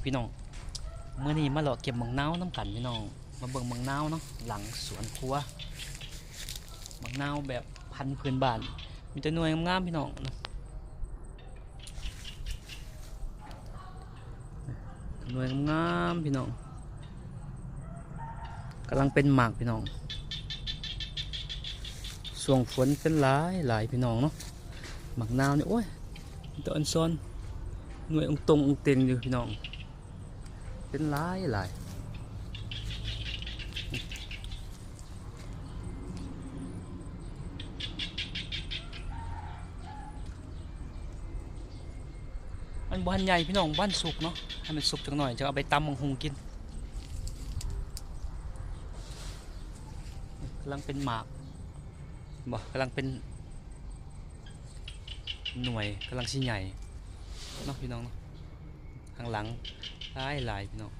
ພີ່ນ້ອງ ມື້ນີ້ມາເລາະເກັບໝາກນາວນຳກັນພີ່ນ້ອງ ມາເບິ່ງໝາກນາວເນາະ ຫຼັງສວນຄົວ ໝາກນາວແບບພັນພື້ນບ້ານ ມີແຕ່ໜ່ວຍງາມໆ ພີ່ນ້ອງ ໜ່ວຍງາມໆ ພີ່ນ້ອງ ກຳລັງເປັນໝາກພີ່ນ້ອງ ຊ່ວງຝົນເປັນຫຼາຍໆ ພີ່ນ້ອງເນາະ ໝາກນາວນີ້ ໂອ້ຍ ມີແຕ່ອ່ອນຊອນ ໜ່ວຍອົງຕົງອົງເຕັງຢູ່ພີ່ນ້ອງ ເປັນຫຼາຍໆ ມັນບໍ່ທັນໃຫຍ່ພີ່ນ້ອງ ບໍ່ທັນສຸກເນາະ ໃຫ້ມັນສຸກຈັກໜ້ອຍ ຈະເອົາໄປຕຳບັກຫຸ່ງກິນ ກຳລັງເປັນໝາກ ບໍ່ ກຳລັງເປັນໜ່ວຍ ກຳລັງຊິໃຫຍ່ເນາະ ພີ່ນ້ອງເນາະ ທາງຫຼັງຫຼາຍໆ ພີ່ນ້ອງ.